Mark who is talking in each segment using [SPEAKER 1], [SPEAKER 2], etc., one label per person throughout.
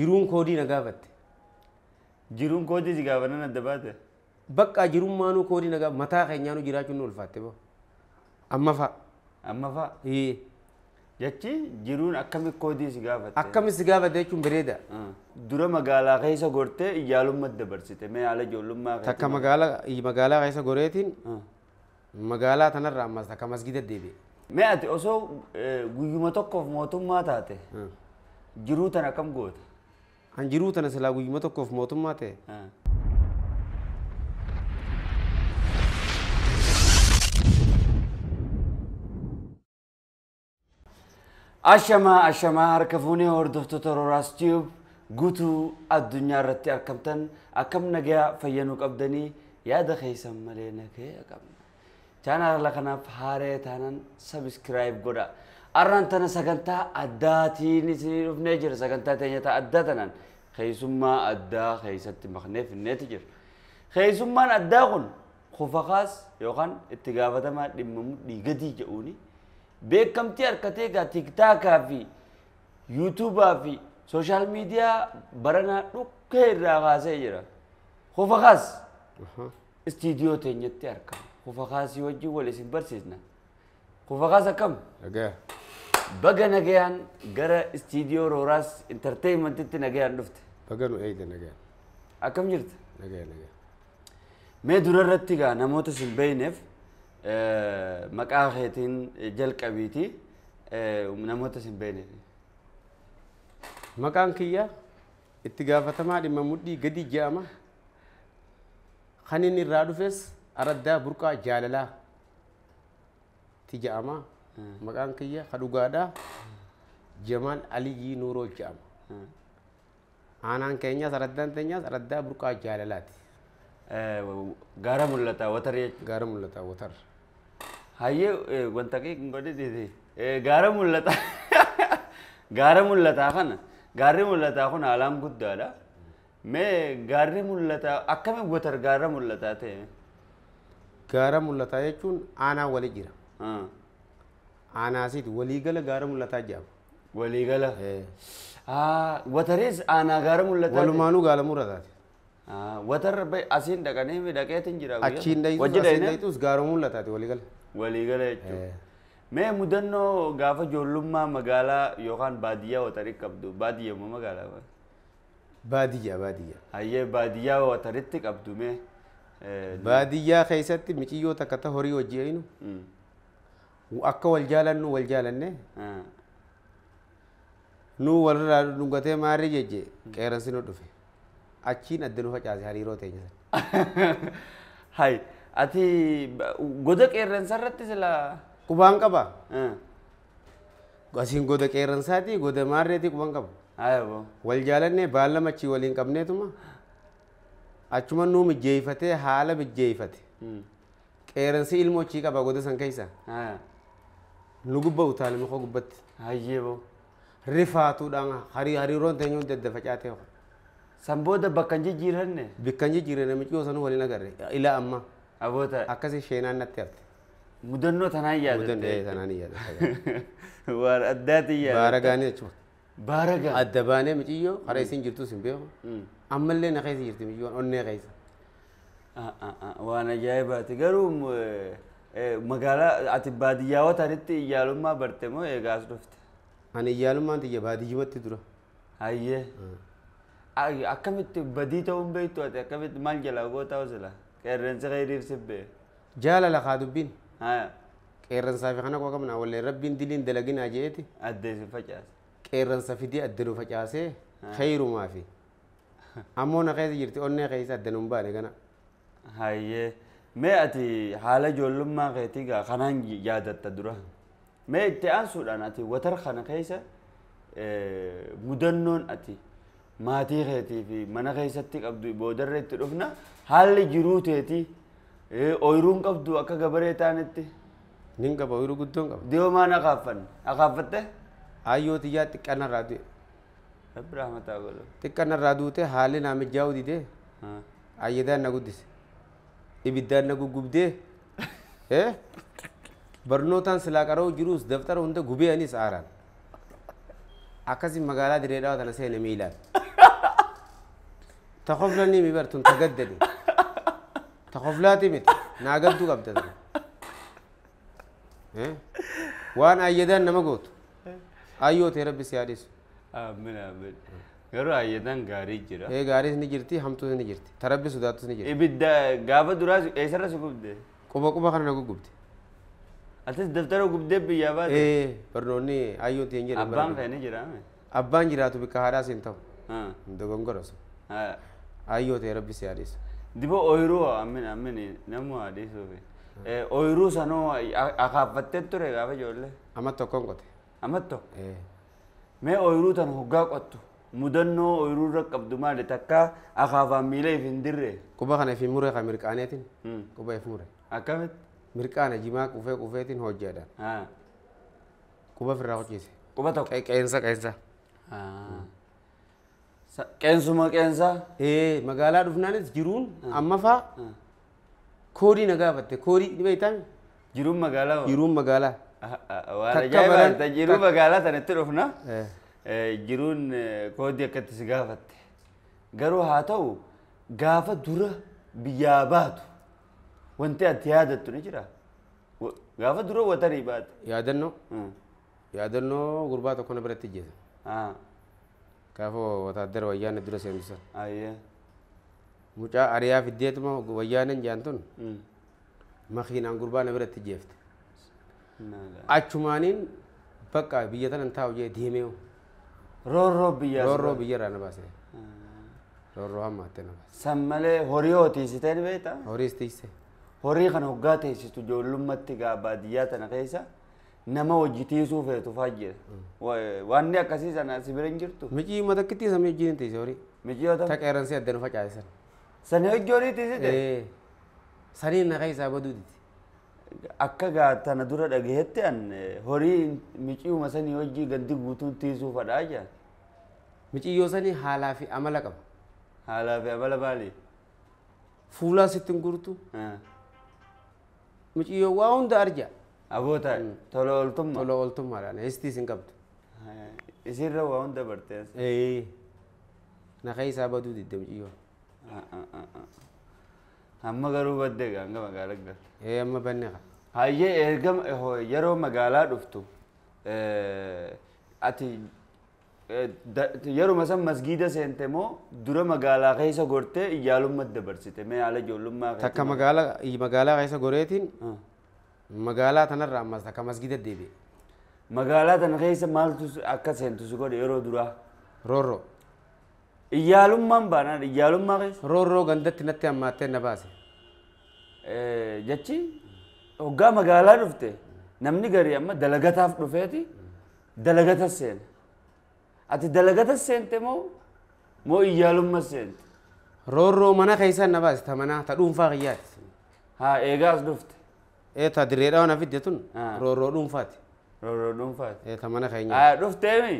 [SPEAKER 1] Jiruun koodii na gaafatte.
[SPEAKER 2] Jiruun koodii si gaafannan adda baate?
[SPEAKER 1] Bakka jirummaanuu koodii na gaafa mataa keenyaanuu jiraachuun nu ulfaatte boo. Amma fa'a.
[SPEAKER 2] Amma fa'a?
[SPEAKER 1] Ee.
[SPEAKER 2] Jechi jiruun akkami koodii si gaafatte?
[SPEAKER 1] Akkami si gaafatte jechuun bareeda.
[SPEAKER 2] Dura magaalaa keessa gortee iyyaalummaa dabarsite mee haala ijoollummaa keetii?
[SPEAKER 1] Takka magaalaa keessa goreetiin magaalaa tanarraa ammas takka masgida deebi'e.
[SPEAKER 2] Mee ati osoo guyyuma tokkoof mootummaa taate jiruu tana akkam goota?
[SPEAKER 1] An jiruu tana silaa guyyuma tokkoof mootummaa ta'e.
[SPEAKER 2] Ashamaa ashamaa harka fuunee hordoftoota Rooraas Tube guutuu addunyaa irratti argamtan akkam nagayaa fayyanuu qabdanii yaada keessan malee nagaya qabna. Chaanaala kanaaf haaree taanan sabiskiraayib godha. Arraan tana sagantaa addaatiin isinii dhufnee jira. Sagantaa teenyataa addaa tanaan keessummaa addaa keessatti maknee finneeti jira. Keessummaan addaa kun Kufakaas yookaan itti gaafatamaa dhimma mudhii gadii jedhuuni beekamtii harkatee egaa tiktaakaa fi yuutuubaa fi sooshaal miidiyaa baranaa dhukkee irraa kaasee jira. Kufakaas istiidiyoo teenyatti argama. Kufakaasii wajjin wal isin barsiisna. Kufakaas akkam?
[SPEAKER 1] Nagaa.
[SPEAKER 2] Baga nagayaan gara istiidiyoo Rooraas intarteeyimentitti nagayaan dhufte.
[SPEAKER 1] Baga nu eegde nagayaan.
[SPEAKER 2] Akkam jirta?
[SPEAKER 1] Nagaya nagaya.
[SPEAKER 2] Mee dura irratti egaa namoota isin beekneef maqaa keetiin jalqabiiti namoota isin beekneef.
[SPEAKER 1] Maqaan kiyya itti gaafatamaa dhimma mudhii gadi jedhama. Kan inni irraa dhufes araddaa burqaa jaalalaa ti jedhama. Maqaan kiyya ka dhugaadhaa Jamaal Aliyyii Nuuroo jedhama. Aanaan keenyas araddaan teenyas araddaa burqaa jaalalaati.
[SPEAKER 2] Gaara mul'ataa watar jechuudha.
[SPEAKER 1] Gaara mul'ataa watar.
[SPEAKER 2] Hayyee wanta kee hin godhite gaara mul'ataa gaara mul'ataa kana gaarri mul'ataa kun haalaan guddaadha. Mee gaarri mul'ataa akkamiin watar gaara mul'ataa ta'e?
[SPEAKER 1] Gaara mul'ataa jechuun aanaa wali jira. Aanaasiiti waliigala gaara mul'ataa jedhama.
[SPEAKER 2] Waliigala? Wataris aanaa gaara mul'ataa?
[SPEAKER 1] Walumaanuu gaara mul'ataati.
[SPEAKER 2] Watar asiin dhaqanii dhaqeetiin jira.
[SPEAKER 1] Achiin dhayitus asiin dhayitus gaara mul'ataati waliigala.
[SPEAKER 2] Waliigala jechuudha. Mee mudannoo gaafa ijoollummaa magaalaa yookaan baadiyyaa watarii qabdu baadiyyaa moo magaalaa?
[SPEAKER 1] Baadiyyaa baadiyyaa.
[SPEAKER 2] Hayyee baadiyyaa wataritti qabdu mee?
[SPEAKER 1] Baadiyyaa keessatti miiciyyoo takka ta horii hojii eeyinu akka wal jaalannu wal jaalanne nu walirraa dhungatee maarree jejje qeerransi nu dhufe. Achiin adda nu facaase hariiroo teenya sana.
[SPEAKER 2] Hay ati goda qeerransa irratti silaa?
[SPEAKER 1] Qubaan qaba. Asiin goda qeerransaati goda maarreeti qubaan qaba. Wal jaalannee baallama achii waliin qabneetuma achuma nuu mijjeeffatee haala mijjeeffate. Qeerransi ilmoo achii qaba goda san keessa. Nu gubba utaale muka gubbatti.
[SPEAKER 2] Hayyee boo.
[SPEAKER 1] Rifaatuudhaan hariiroon teenya hundi adda facaatee.
[SPEAKER 2] San booda bakka hin jijjiiranne?
[SPEAKER 1] Bakka hin jijjiiranne miccoo sanuu waliin agarre ilaa amma.
[SPEAKER 2] Aboota.
[SPEAKER 1] Akkasii sheenaan natti hafte.
[SPEAKER 2] Mudannoo tanaan yaadatte.
[SPEAKER 1] Mudannoo tanaan yaadatte.
[SPEAKER 2] Waan addaatiin yaadatte.
[SPEAKER 1] Baara gaanii jechuudha.
[SPEAKER 2] Baara gaanii.
[SPEAKER 1] Adda baanee miiciyyoo karaa isin jirtus hin beeku. Ammallee na keessa jirti miiciyyoon onnee keessa.
[SPEAKER 2] Waan ajaa'ibaati garuu magaalaa ati baadiyyaa wataritti iyyaalummaa barte moo eegaas dhufte?
[SPEAKER 1] Ani iyyaalummaan tiyya baadiyyumatti dura.
[SPEAKER 2] Hayyee. Akkamitti badii ta'uun beektu ati akkamitti maal jalaa gootaa osila? Qeerransi khayriif sibbee.
[SPEAKER 1] Jaalala kaa dubbiin. Qeerransaa fi kana koo qabna wallee rabbiin diliin dalaginaa jeeti.
[SPEAKER 2] Adda isin facaase.
[SPEAKER 1] Qeerransa fidee adda nu facaasee khayrumaa fi. Ammoo na keessa jirti onnee keessa adda nu hin baane kana.
[SPEAKER 2] Hayyee. Mee ati haala ijoollummaa keetii gaa kanaan yaadatta dura. Mee itti aansuudhaan ati watar kana keessa mudannoon ati maatii keetii fi mana keessatti qabdu boodarra itti dhufna haalli jiruu teetii ooyiruun qabdu akka gabaree taanetti.
[SPEAKER 1] Nin qaba ooyiruu guddoon qaba.
[SPEAKER 2] Dhiyoo maan akaaffanne akaaffatte?
[SPEAKER 1] Ayyoo xiyyaa xiqqaanarraa du'e.
[SPEAKER 2] Rabbi rahmataa godhu.
[SPEAKER 1] Xiqqaanarraa duute haalli naa mijaa'uu didee ayyadaan na guddise. Ibiddaan na guggubdee barnootaan silaa qara'uu jiruus daftara hunda gubee anis aaraan. Akkasii magaalaa Direedhaa tana seene miilaan. Takoflanii mi bartun tagaddani. Takoflaati miti. Naa gadduu qabda tana. Waan ayyadaan nama gootu. Ayyoo ta'e rabbi si haadhisu.
[SPEAKER 2] Amiin amiin. Garuu ayyadaan gaarii jira.
[SPEAKER 1] Gaariis ni jirti, hamtuus ni jirti. Ta rabbi sodaattus ni jirti.
[SPEAKER 2] Ibidda gaafa duraa eessarra si gubde?
[SPEAKER 1] Quba quba kana na guggubde.
[SPEAKER 2] Atis daftara gubdee biyyaa baate?
[SPEAKER 1] Barnoonni ayyoon ta'e hin jedhan.
[SPEAKER 2] Abbaan kee ni jiraame?
[SPEAKER 1] Abbaan jiraatu bikka haadhaas hin ta'u. Dogongora sun. Ayyoo ta'e rabbi si haadhisu.
[SPEAKER 2] Diboo ooyiruu amiin amiin namu haadhisuufi. Ooyiruu sanoo akaaffattee ture gaafa ijoollee?
[SPEAKER 1] Amma tokkoon qote.
[SPEAKER 2] Amma tokko? Mee ooyiruu tan hoggaa qottu mudannoo ooyiruu irra qabdu maali takka akaafaan miila if hin dirree?
[SPEAKER 1] Quba kana if muree kan mirqaaneetiin quba if mure.
[SPEAKER 2] Akkamitti?
[SPEAKER 1] Mirqaana jimaa qufee qufeetiin hojjeedhaan. Quba ofirraa hojjese.
[SPEAKER 2] Quba tokko?
[SPEAKER 1] Qeensa qeensa.
[SPEAKER 2] Qeensuma qeensaa?
[SPEAKER 1] Magaalaa dhufnaanis jiruun amma faa koodii na gaafatte koodii ni beektaa?
[SPEAKER 2] Jiruun magaalaa?
[SPEAKER 1] Jiruun magaalaa.
[SPEAKER 2] Waan ajaa'ibaa jiruu magaalaa sanatti dhufna. Jiruun koodii akkatti si gaafatte. Garuu haa ta'u gaafa dura biyyaa baatu wanti ati yaadattu ni jira. Gaafa dura watarii baate.
[SPEAKER 1] Yaadannoo. Yaadannoo gurbaa tokko na biratti ijjeese. Gaafa wotaaddara wayyaana dura seensisan. Mucaa ariyaa fiddeetuma wayyaaneen jaan tun makiinaan gurbaa na biratti ijjeefte. Achumaaniin bakka biyya tanan taa'u jee deemee.
[SPEAKER 2] Roorroo biyyaa.
[SPEAKER 1] Roorroo biyyarraa na baase. Roorroo hamma hatte na baase.
[SPEAKER 2] San malee horii hoo tiisitee ni beektaa?
[SPEAKER 1] Horiis tiisee.
[SPEAKER 2] Horii kana hoggaa teessistu ijoollummaatti gaa baadiyyaa tana keessa nama hojii tiisuu feetu fa'aa jira. Wanni akkasii sana si bira hin jirtu?
[SPEAKER 1] Micii uummata akkitti samii wajjin hin tiise horii.
[SPEAKER 2] Micii yoo ta'u?
[SPEAKER 1] Ta qeerransi adda nu facaasan.
[SPEAKER 2] Sanii hojii horii tiisite?
[SPEAKER 1] Saniin na keessaa baduu diti.
[SPEAKER 2] Akka gaa tana dura dhagahetti an horii miciuma sanii hojii gandi guutuun tiisuu fadhaa jira.
[SPEAKER 1] Miciyyoo sanii haalaa fi amala qaba.
[SPEAKER 2] Haalaa fi amala maali?
[SPEAKER 1] Fuulaa sitti hin gurtu. Miciyyoo waa hunda arja.
[SPEAKER 2] Aboota tola ooltummaa.
[SPEAKER 1] Tola ooltummaadhaan histiis hin qabdu.
[SPEAKER 2] Isiirra waa hunda bartees.
[SPEAKER 1] Na keessaa baduu didde miciyyoo.
[SPEAKER 2] Amma garuu baddee hanga magaalaa galte.
[SPEAKER 1] Amma banne qaba.
[SPEAKER 2] Hayyee erga yeroo magaalaa dhuftu ati yeruma san masgiida seente moo dura magaalaa keessa gortee ijaalummaa dabarsite mee haala ijoollummaa keessa.
[SPEAKER 1] Takka magaalaa keessa goreetiin magaalaa tanarraa ammas takka masgiida deebi'e.
[SPEAKER 2] Magaalaa tana keessa maaltu akka seentu si godhe yeroo duraa?
[SPEAKER 1] Roorroo.
[SPEAKER 2] Ijaalummaan baanaan ijaalummaa keessa?
[SPEAKER 1] Roorroo gandatti natti hammaattee na baase.
[SPEAKER 2] Jechi hoggaa magaalaa dhufte namni garii amma dalagataaf dhufeeti dalagata seena. Ati dalagata seente moo moo ijaalummaa seente?
[SPEAKER 1] Roorroo mana keessaa na baase ta manaa ta dhuunfaa kiyyaati.
[SPEAKER 2] Haa eegaas dhufte.
[SPEAKER 1] Ta direedhaa waan fidde tun roorroo dhuunfaati.
[SPEAKER 2] Roorroo dhuunfaati.
[SPEAKER 1] Ta mana keenya.
[SPEAKER 2] Haa dhufteemi?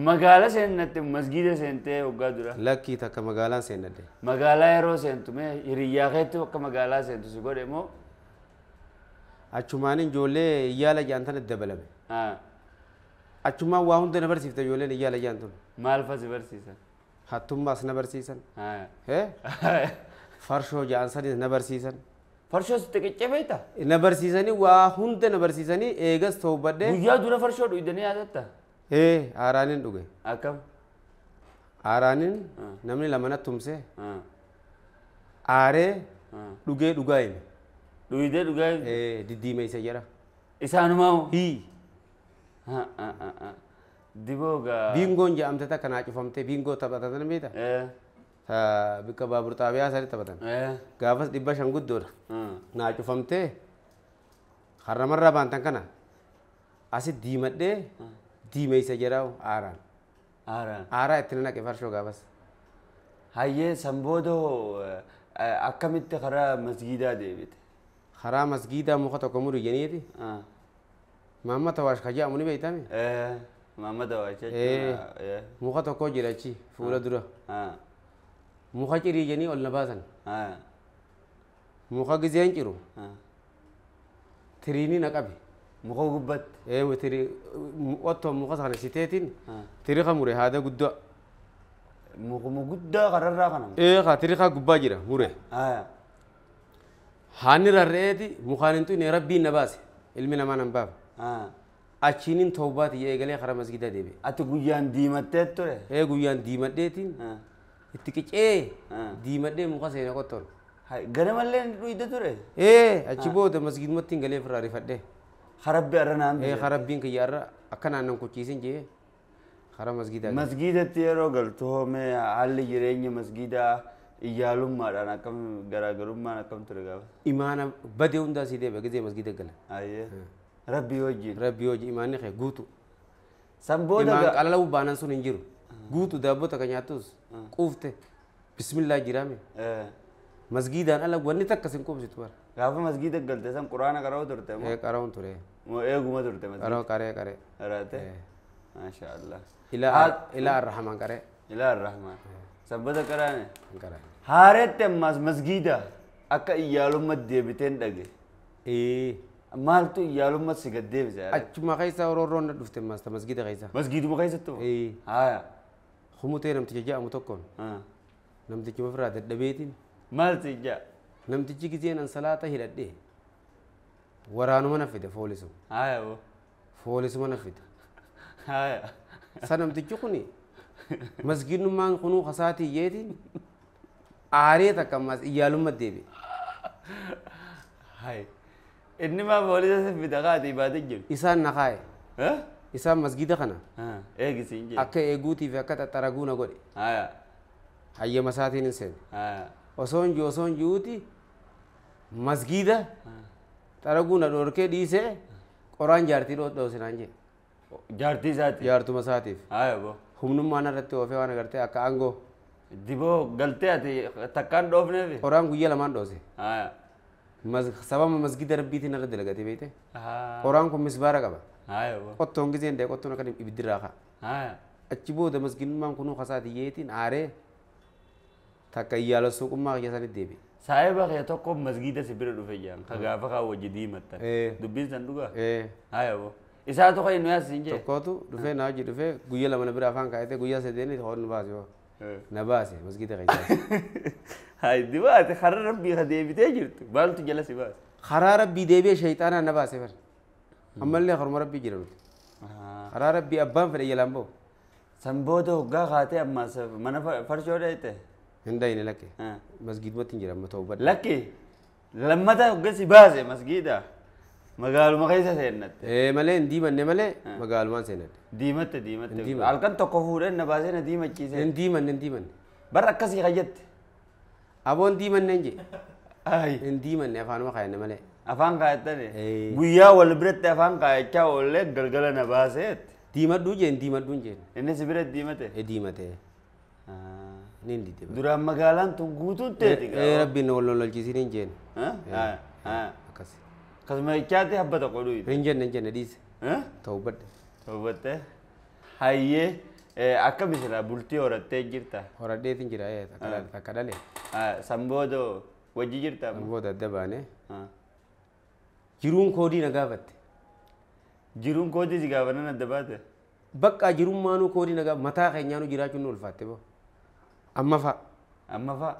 [SPEAKER 2] Magaala seennatte masgiida seentee hoggaa dura.
[SPEAKER 1] Lakkii takka magaalaan seennadde.
[SPEAKER 2] Magaalaa yeroo seentu mee hiriyyaa keetti akka magaalaa seentu si godhe moo?
[SPEAKER 1] Achumaan ijoollee iyyaala jaan tana dabalame. Achumaan waa hunda na barsiifte ijoolleen iyyaala jaan tun.
[SPEAKER 2] Maal fa si barsiisan?
[SPEAKER 1] Hattummaas na barsiisan. Farshoo jaan sanis na barsiisan.
[SPEAKER 2] Farshoo sitti qiccee beektaa?
[SPEAKER 1] Na barsiisanii waa hunda na barsiisanii eegas toobadhee.
[SPEAKER 2] Guyyaa dura farshoo dhuydanii yaadatta?
[SPEAKER 1] Aaraaniin dhuge.
[SPEAKER 2] Akkam?
[SPEAKER 1] Aaraaniin namni lama natti tumsee aaree dhugee dhugaa hime.
[SPEAKER 2] Dhuydee dhugaa hime?
[SPEAKER 1] Diddiimeessa jira.
[SPEAKER 2] Isaanumaa moo?
[SPEAKER 1] Hii.
[SPEAKER 2] Diboo gaa.
[SPEAKER 1] Biingoon jedhamte takka naa cufamtee biingoo taphatan beektaa? Bikka baabur xaabiyaa sanii taphatan. Gaafas 500 guddoodha. Naa cufamtee harramarraa baantan kana asit diimadhee diimeessa jedhaa aaraan.
[SPEAKER 2] Aaraan.
[SPEAKER 1] Aaraa itti naqe farshoo gaafas.
[SPEAKER 2] Hayyee san booda akkamitti karaa masgiidaa deebite?
[SPEAKER 1] Karaa masgiidaa muka tokko muru jeniiti. Maamma Tawaash ka jedhamu ni beektami?
[SPEAKER 2] Maamma Tawaash jechuun.
[SPEAKER 1] Muka tokko jira achi fuula dura. Muka cirii jenii ol na baasan. Muka gizeen ciru. Tiriinii na qabe.
[SPEAKER 2] Muka gubbatti.
[SPEAKER 1] Tirii ottoo muka sana siteetiin tirii kan mure haada guddaa.
[SPEAKER 2] Mukuma guddaa kararraa kana.
[SPEAKER 1] Ee kaatirikaa gubbaa jira mure.
[SPEAKER 2] Haya.
[SPEAKER 1] Haanni rarra'eeti mukaan hin xuyne rabbiin na baase ilmi namaa nan baafa. Achiinin tawbaati eegalee karaa masgiida deebi'e.
[SPEAKER 2] Ati guyyaan diimattee ture?
[SPEAKER 1] Ee guyyaan diimadheetiin itti qicee diimadhee muka seena qottoon.
[SPEAKER 2] Ganamallee dhuyda ture?
[SPEAKER 1] Ee achi booda masgiidumatti hin galee ofirraa rifadhee.
[SPEAKER 2] Harabbi arra naan
[SPEAKER 1] Ee harabbiin kiyya arra akka naannan kuchiisin jee karaa masgiidaa.
[SPEAKER 2] Masgiidatti yeroo galtu hoomee haalli jireenya masgiidaa iyyaalummaadhaan akkam garaagarummaan akkam ture gaafa?
[SPEAKER 1] Imaana badee hundaa sii deebi'a gizee masgiida gala.
[SPEAKER 2] Ayyee. Rabbii wajjin.
[SPEAKER 1] Rabbii wajjin imaanni kee guutu.
[SPEAKER 2] San booda
[SPEAKER 1] Imaan qalala'uu baanaan sun hin jiru. Guutu daabboo takka nyaattus quufte bismillaa jiraame. Masgiidaan ala wanni takka sin quubsitu bara.
[SPEAKER 2] Gaafa masgiida galte san quraana qara'uu turte moo?
[SPEAKER 1] Ee qara'uun ture.
[SPEAKER 2] Moo eeguma turte masgiida?
[SPEAKER 1] Qara'uu qaree qaree.
[SPEAKER 2] Qaraate? Maasha Allah.
[SPEAKER 1] Ilaa Arrahmaan qaree.
[SPEAKER 2] Ilaa Arrahmaan. Sabbata qaraane?
[SPEAKER 1] Qaraane.
[SPEAKER 2] Haareetti ammaas masgiida akka iyyaalummaa deebiteen dhage.
[SPEAKER 1] Ee.
[SPEAKER 2] Maaltu iyyaalummaa si gad deebise?
[SPEAKER 1] Achuma keessa roorroon na dhufte ammaas ta masgiida keessa.
[SPEAKER 2] Masgiiduma keessattuu?
[SPEAKER 1] Ee.
[SPEAKER 2] Haaya.
[SPEAKER 1] Humutee namticha jedhamu tokkoon. Namtichi ofirraa dadhabeetiin.
[SPEAKER 2] Maal si ijaa?
[SPEAKER 1] Namtichi gizeen an salaata hidhadhee waraanuma na fide foolisuma.
[SPEAKER 2] Haaya boo.
[SPEAKER 1] Foolisuma na fide.
[SPEAKER 2] Haaya.
[SPEAKER 1] Sa namtichi kuni masgiidummaan kunuu kasaatii iyyeetiin aaree takka ammaas iyyaalummaa deebi'e.
[SPEAKER 2] Haaya. Inni maa foolisa si fida kaati baatee jiru?
[SPEAKER 1] Isaan na kaaye. Isaan masgiida kana.
[SPEAKER 2] Eegisiin jee.
[SPEAKER 1] Akka eeguutii fi akka xaxaraguu na godhe.
[SPEAKER 2] Haaya.
[SPEAKER 1] Hayyama isaatiin hin seene.
[SPEAKER 2] Haaya.
[SPEAKER 1] Osoon jiru osoon jiruuti masgiida xaraguu na dhorkee dhiisee qoraan jaartii dhoosinaan jee.
[SPEAKER 2] Jaartii isaati?
[SPEAKER 1] Jaartuma isaatiif.
[SPEAKER 2] Haaya boo.
[SPEAKER 1] Humnummaan irratti oofee waan agartee akka aangoo.
[SPEAKER 2] Diboo galtee ati takkaan dhoofneefi?
[SPEAKER 1] Qoraan guyyaa lamaan dhoose.
[SPEAKER 2] Haaya.
[SPEAKER 1] Sababa masgiida rabbiitiin irra dalagatee beekte. Qoraan kun misbaara qaba.
[SPEAKER 2] Haaya boo.
[SPEAKER 1] Qottoon gizeen dee qottoon akka ibiddirraa ka'a.
[SPEAKER 2] Haaya.
[SPEAKER 1] Achi booda masgiidummaan kunuu kasaati yeetiin aaree takka iyyaala suuqummaa kiyya sanitti deebi'e.
[SPEAKER 2] Saahiba kee tokko masgiida si bira dhufe jaan ka gaafa kaa wajji diimattan. Dubbiin san dhugaa? Haaya boo. Isaa tokko inni yaas hin jee?
[SPEAKER 1] Tokkootu dhufee na wajji dhufee guyyaa lama na bira afaan kaa'atee guyyaa sadeeni hoon nu baase yoo. Na baase masgiida keessaa.
[SPEAKER 2] Hayi dibaate karaa rabbii ka deebitee jirtu maaltu jala si baase?
[SPEAKER 1] Karaa rabbii deebi'ee shayxaanaan na baase bara. Ammallee karuma rabbii jira nuti. Karaa rabbii abbaan fedhe jalaan ba'u.
[SPEAKER 2] San booda hoggaa kaatee ammaas mana farshoo dheeyte?
[SPEAKER 1] Hin dayne lakke. Masgiidumatti hin jira amma ta'uu badha.
[SPEAKER 2] Lakki lammata hoggaa si baase masgiida magaaluma keessa seennatte.
[SPEAKER 1] Ee malee hin diimanne malee magaalumaan seennatte.
[SPEAKER 2] Diimatte diimatte. Halkan tokko fuudhee na baasee na diimachiise.
[SPEAKER 1] Hin diimanne hin diimanne.
[SPEAKER 2] Barra akkasii kayyatte.
[SPEAKER 1] Aboon diimanne hin jee.
[SPEAKER 2] Ayi.
[SPEAKER 1] Hin diimanne afaanuma kaayanne malee.
[SPEAKER 2] Afaan kaayattane. Guyyaa wal biratti afaan kaayachaa oollee galgala na baaseet.
[SPEAKER 1] Diimadhuu jeen diimadhuu hin jeen.
[SPEAKER 2] Inni si biratti diimate?
[SPEAKER 1] Ee diimate. Ni hin didde.
[SPEAKER 2] Duraan magaalaan tun guutuun teeti.
[SPEAKER 1] Ee rabbiin wal lolchiisiin hin jeen. Akkas.
[SPEAKER 2] Akkasuma jechaatti habba tokko dhuyi.
[SPEAKER 1] Hin jenne hin jenne dhiise. Ta'uu badde.
[SPEAKER 2] Ta'uu badde. Hayyee akkami silaa bultii horattee jirta?
[SPEAKER 1] Horadheetiin jira takka dhale.
[SPEAKER 2] San booda wajji jirta?
[SPEAKER 1] San booda adda baane. Jiruun koodii na gaafatte.
[SPEAKER 2] Jiruun koodii si gaafannan adda baate?
[SPEAKER 1] Bakka jirummaanuu koodii na gaafatte mataa keenyaanuu jiraachuun nu ulfaatte boo. Amma fa'a.
[SPEAKER 2] Amma fa'a?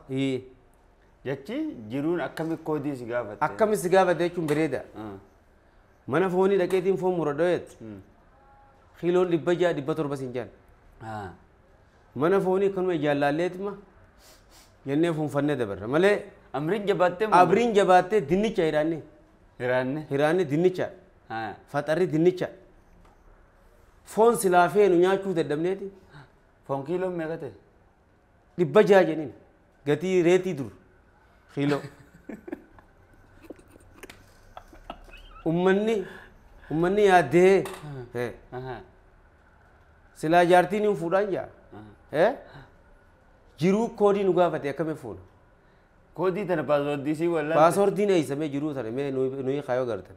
[SPEAKER 2] Jechi jiruun akkami koodii si gaafatte?
[SPEAKER 1] Akkami si gaafatte jechuun bareeda. Mana foonii dhaqeetiin foon muradhoo jette. Kiiloon 600 700 siin jaan. Mana foonii akkanuma ijaallalleetima jennee fuunfannee dabarra malee.
[SPEAKER 2] Amriin jabaattee moo?
[SPEAKER 1] Abriin jabaattee dinnicha hiraanne.
[SPEAKER 2] Hiraanne?
[SPEAKER 1] Hiraanne dinnicha. Faxarri dinnicha. Foon silaa feenu nyaachuu dadhabneeti.
[SPEAKER 2] Foon kiiloon meeqa ta'e?
[SPEAKER 1] 600 jenneen gatii reetii dur kiiloo. Ummanni yaaddee silaa jaartiin hin fuudhaan jaa. Jiruu koodii nu gaafate akkamiin fuuna?
[SPEAKER 2] Koodii tana paaswoordii sii wallaan.
[SPEAKER 1] Paaswoordiin eeysamee jiruu tana mee nuyi kaayoo gartan.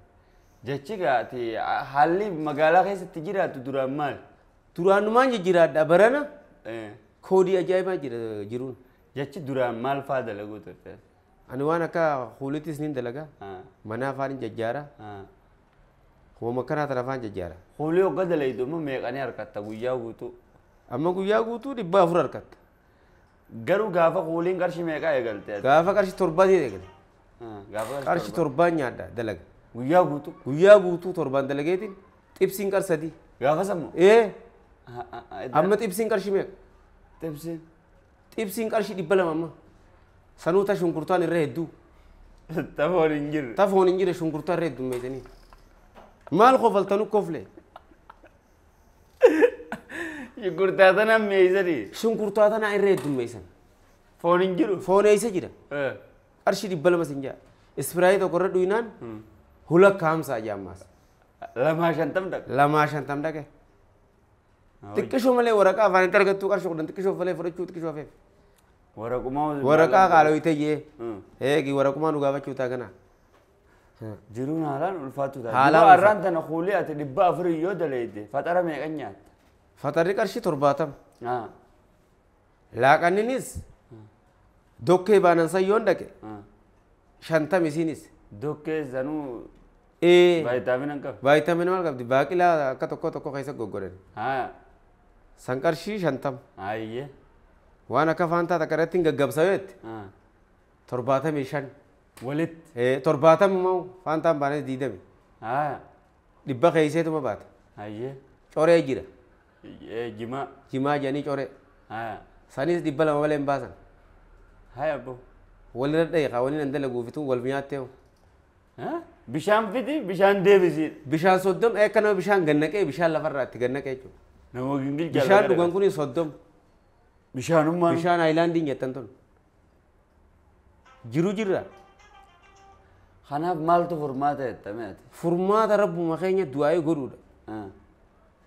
[SPEAKER 2] Jechi gaati haalli magaalaa keessatti jiraattu duraan maal?
[SPEAKER 1] Duraanumaan jijjiiraadha barana koodii ajaa'ibaa jira jiruun.
[SPEAKER 2] Jechi duraan maal faa dalaguu turte?
[SPEAKER 1] Ani waan akka huulittis niin dalagaa. Mana afaan hin jajjaara. Hooma akkanaa tana afaan jajjaara.
[SPEAKER 2] Huulii hogga dalaydu immoo meeqanii harkatta guyyaa guutuu?
[SPEAKER 1] Amma guyyaa guutuu 400 harkatta.
[SPEAKER 2] Garuu gaafa kuuliin qarshii meeqaa eegalte?
[SPEAKER 1] Gaafa qarshii 7 eegale.
[SPEAKER 2] Gaafa
[SPEAKER 1] qarshii 7 nyaadha dalaga.
[SPEAKER 2] Guyyaa guutuu?
[SPEAKER 1] Guyyaa guutuu 7 dalageetiin xibsiin qar 3.
[SPEAKER 2] Gaafa sammoo?
[SPEAKER 1] Ee. Amma xibsiin qarshii meeqa?
[SPEAKER 2] Xibsiin?
[SPEAKER 1] Xibsiin qarshii 200 amma. Sanuu ta shunkurtaan irra hedduu.
[SPEAKER 2] Tafoon hin jirre.
[SPEAKER 1] Tafoon hin jirre shunkurtaa irra heddummeessanii. Maal kofaltanu kofle?
[SPEAKER 2] Shunkurtaa tana meessanii?
[SPEAKER 1] Shunkurtaa tana irra heddummeessan.
[SPEAKER 2] Foon hin jiru?
[SPEAKER 1] Foon eessa jira? Qarshii 200 sin jaa. Ispiraayii tokko irra dhuinaan hulakka hamsaa jaammaas.
[SPEAKER 2] 250 dhaqa.
[SPEAKER 1] 250 dhaqe. Xiqqishoo malee waraqaa afaan itti argattuu qarshii 10 xiqqishoo malee fudhachuu xiqqishoo hafeef.
[SPEAKER 2] Waraqumaa
[SPEAKER 1] Waraqaa qaaloyitee jee. Eegi waraqumaa nu gaafachuu taa kana.
[SPEAKER 2] Jiruun haalaan ulfaatu ta'a.
[SPEAKER 1] Haalaan
[SPEAKER 2] Yeroo har'aan tana kuulii ati 400 yoo daleeyte faxara meeqan nyaatta?
[SPEAKER 1] Faxarri qarshii 70. Laaqanninis dokkee baanan san yoon dhaqe 50 isiinis.
[SPEAKER 2] Dokkee sanuu vaayitaamina hin qabdi.
[SPEAKER 1] Vaayitaamina maal qabdi? Baaqilaa akka tokko tokko keessa goggodhan. San qarshii 50.
[SPEAKER 2] Ayyee.
[SPEAKER 1] Waan akka faantaa takka irratti hin gaggabsa yoo jette 75.
[SPEAKER 2] Walitti.
[SPEAKER 1] 70 immoo faantaan baanee 20. 100 keeyseetuma baata.
[SPEAKER 2] Ayyee.
[SPEAKER 1] Coree jira.
[SPEAKER 2] Jimaa.
[SPEAKER 1] Jimaa jedhanii coree. Sanis 200 malee hin baasan.
[SPEAKER 2] Haya abbo.
[SPEAKER 1] Walirra dhaye waliin an dalaguufitu wal nyaattee.
[SPEAKER 2] Bishaan fidi bishaan deebisi.
[SPEAKER 1] Bishaan 30 akka nama bishaan gannaqee bishaan lafarraa itti gannaqee jechuudha.
[SPEAKER 2] Nama gingilchaa.
[SPEAKER 1] Bishaan dhugan kuni 30.
[SPEAKER 2] Bishaanummaan.
[SPEAKER 1] Bishaan aayilaandiin jettan tun. Jiru jirra.
[SPEAKER 2] Kanaaf maaltu furmaata jettame ati?
[SPEAKER 1] Furmaata rabbuma keenya du'aa'ee godhuudha.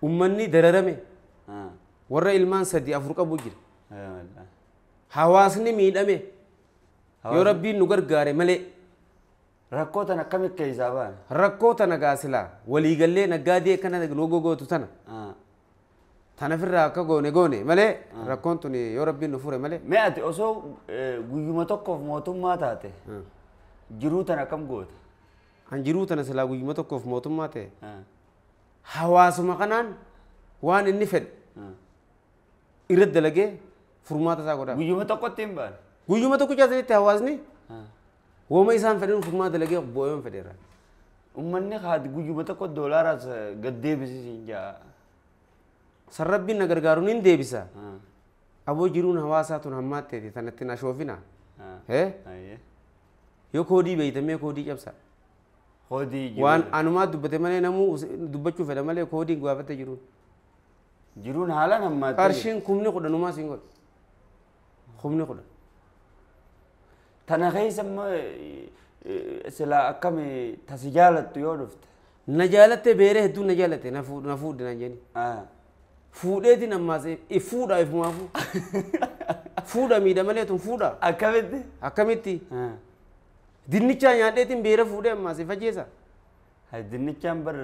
[SPEAKER 1] Uummanni dararame. Warra ilmaan 3 4 qabu jira. Hawaasni miidhame. Yoo rabbiin nu gargaare malee.
[SPEAKER 2] Rakkoo tana akkamitti keessaa baana?
[SPEAKER 1] Rakkoo tana gaasilaa waliigallee naggaadee akkana nu gogootu tana. Tana ofirraa akka goone goone malee rakkoon tun yoo rabbiin nu fure malee.
[SPEAKER 2] Mee ati osoo guyyuma tokkoof mootummaa taate jiruu tana akkam goota?
[SPEAKER 1] An jiruu tana silaa guyyuma tokkoof mootummaa ta'e hawaasuma kanaan waan inni fedhe irratti dalagee furmaata isaa godhaa.
[SPEAKER 2] Guyyuma tokkotti hin baane?
[SPEAKER 1] Guyyuma tokko jaasanitti hawaasni wooma isaan fedhan furmaata dalagee bo'oon fedheera.
[SPEAKER 2] Uummanni haati guyyuma tokko doolaaraas gad deebisiisin jaa.
[SPEAKER 1] San rabbiin na gargaaruun hin deebisa. Aboo jiruun hawaasaa tun hammaatteeti tanatti na shoofina. Yoo koodii beeytamee koodii cabsa. Waan anumaa dubbate malee namuu dubbachuu fedha malee koodiin gaafatte jiruun.
[SPEAKER 2] Jiruun haalaan hammaattee.
[SPEAKER 1] Qarshiin 10,000 siin godha. 10,000.
[SPEAKER 2] Tana keessa immoo silaa akkami tasi jaalattu yoo dhufte?
[SPEAKER 1] Na jaalatte beeree hedduu na jaalatte na fuudhe naan jenni. Fuudheetiin ammaas fuudha ifumaafuu. Fuudha miidha malee tun fuudha.
[SPEAKER 2] Akkamitti?
[SPEAKER 1] Akkamitti? Dinnichaa nyaadheetiin beera fuudhee ammaas fajeessa.
[SPEAKER 2] Dinnichaan bar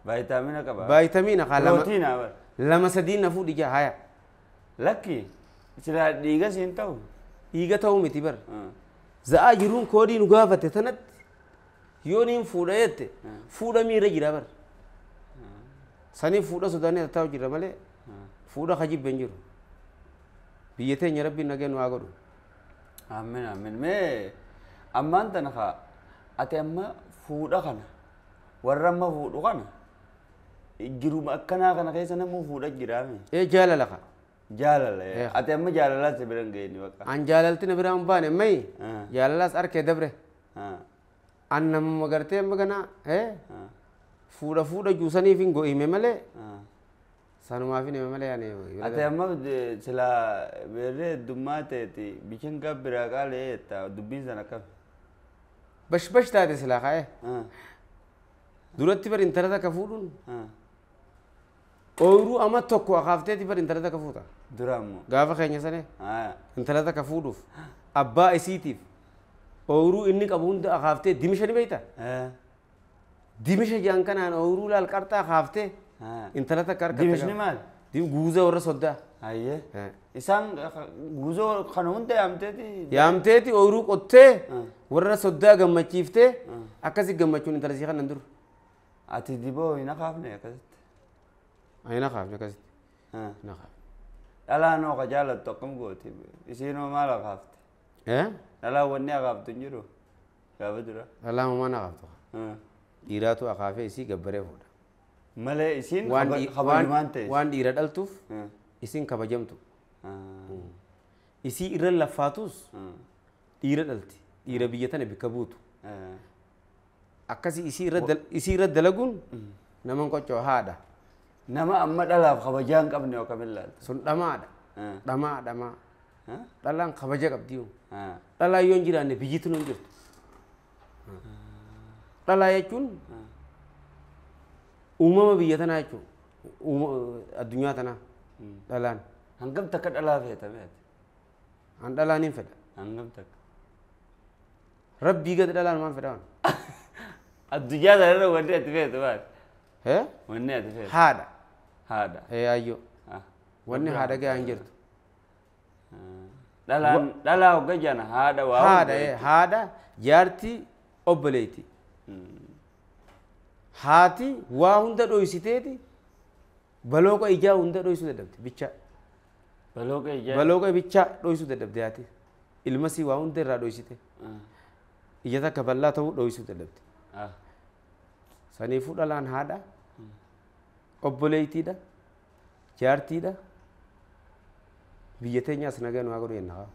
[SPEAKER 2] vaayitaamina qaba.
[SPEAKER 1] Vaayitamiina haa lama.
[SPEAKER 2] Pirootiina bar.
[SPEAKER 1] 2 3 na fuudhi jaa haya.
[SPEAKER 2] Lakki silaa dhiiga siin ta'u.
[SPEAKER 1] Dhiiga ta'uu miti bar. Za'aa jiruun koodii nu gaafate tanatti yoo niin fuudha jette fuudha miira jira bar. Sanii fuudha sodaannee tattaa'u jira malee fuudha kajibbe hin jiru. Biyya teenya rabbiin nageen nu haa godhu.
[SPEAKER 2] Amiin amiin. Mee ammaan tana haa ati amma fuudha kana warra amma fuudhu kana jiruma akkanaa kana keessa namuu fuudha jiraame.
[SPEAKER 1] Ee jaalala kaa.
[SPEAKER 2] Jaalala. Ati amma jaalalaas si bira hin geenye bakka.
[SPEAKER 1] An jaalalti na bira hin baane ammayi jaalalaas arkee dabre. An namuma gartee amma kana fuudha fuudha juusaniif hin go'ime malee sanumaaf hin hime malee ani.
[SPEAKER 2] Ati amma silaa beerree heddummaa ta'eeti bishaan gabbiraa qaalee jetta dubbiin sana akkami?
[SPEAKER 1] Bashbash taate silaa kaa'e. Duratti bar intala takka fuudhuun ooyiruu amma tokko akaafteeti bar intala takka fuuta.
[SPEAKER 2] Dura ammoo.
[SPEAKER 1] Gaafa keenya sane intala takka fuudhuuf abbaa isiitiif ooyiruu inni qabu hunda akaaftee dimisha ni beekta? Dimisha jedhan kanaan ooyiruu laal qarxaa akaaftee intala takka harkatte.
[SPEAKER 2] Dimishni maal?
[SPEAKER 1] Guuzaa warra soddaa.
[SPEAKER 2] Ayyee. Isaan guuzoo kana hunda yaamteeti?
[SPEAKER 1] Yaamteeti ooyiruu qottee warra soddaa gammachiiftee akkasi gammachuun intala sii kanan dur.
[SPEAKER 2] Ati diboo hin akaafne akkasitti?
[SPEAKER 1] Hin akaafne akkasitti. Hin akaafne.
[SPEAKER 2] Dhalaan hoo ka jaalattu akkam gooti? Isiin hoo maal akaafte? Dhalaan wanni akaaftu hin jiru? Gaafa dura.
[SPEAKER 1] Dhalaan homaa akaaftu. Dhiiraatu akaafee isii gabbaree fuudha.
[SPEAKER 2] Malee isiin kabajumaan ta'e.
[SPEAKER 1] Waan dhiira dhaltuuf isiin kabajamtu. Isii irra laffaatus dhiira dhalti. Dhiira biyya tana bikka buutu. Akkasii isii irra dalaguun nama hin qoccoo haadha.
[SPEAKER 2] Nama amma dhalaaf kabajaa hin qabne yoo kam ilaalta?
[SPEAKER 1] Sun dhamaadha. Dhamaa dhamaa. Dhalaan kabaja qabdi yoo. Dhalaan yoo hin jiraanne biyyitu hin jirtu. Dhalaa jechuun uumama biyya tanaa jechuudha. Addunyaa tanaa dhalaan.
[SPEAKER 2] Hangam takka dhalaa feeta meeti?
[SPEAKER 1] An dhalaan hin fedha.
[SPEAKER 2] Hangam takka?
[SPEAKER 1] Rabbii gadi dhalaan maal fedha waan?
[SPEAKER 2] Addunyaa tanarra wanni ati feetu maali? Wanni ati feetu?
[SPEAKER 1] Haadha.
[SPEAKER 2] Haadha.
[SPEAKER 1] Ayyoo. Wanni haadha gahaa hin jirtu.
[SPEAKER 2] Dhalaan dhalaa hogga jana haadha waa.
[SPEAKER 1] Haadha haadha jaartii obboleetti. Haati waa hunda dhoysiteeti balooqa ijaa hunda dhoysuu dadhabde bicha.
[SPEAKER 2] Balooqa ijaa.
[SPEAKER 1] Balooqa bichaa dhoysuu dadhabde haati. Ilmasii waa hunda irraa dhoysite. Ija takka bal'aa ta'uu dhoysuu dadhabde. Saniifuu dhalaan haadha obboleettiidha jaartiidha biyya teenyaas nagaa nu haa godhu jenna.